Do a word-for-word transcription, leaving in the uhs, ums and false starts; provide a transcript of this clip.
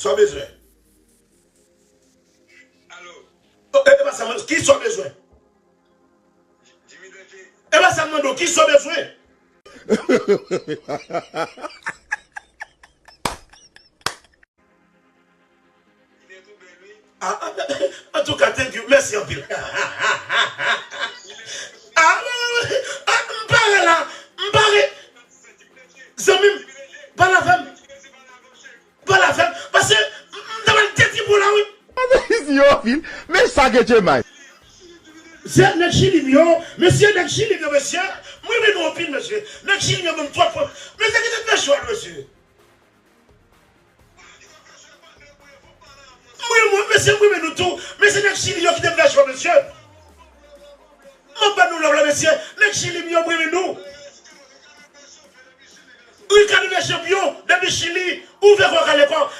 Sa w bezwen? Alo. Oh, e, e pa sa, mwen, ki sa w bezwen? Jimmy Danje. E pa sa m mande w, ki sa w bezwen? Li byen tou bèl, wi. Ah, ah, antouka, thank you. Mèsi anpil. Ah, wi, wi, wi. Ah, m pare la. M pare. Zanmi m, pale avè m. Pale avè m. Paske m, m ta pral detwi pou la, wi. Yo, vin. Men sa ke Djemay. Se nèg Chili m yo. Mesye, nèg Chili m yo, mesye. M renmen nou anpil, mesye. Nèg Chili m yo ban m twòp fòs. Mesye, kite m fè chwa, mesye. Mwen, mwen, mesye, mwen, men nou tou. Mesye, nèg Chili yo kite m fè chwa, mesye. M ap ban nou love la, mesye. Nèg Chili m yo, mwen, men nou. Ricardo de Champion, depi Chili, ouvè kò w, kale kò w.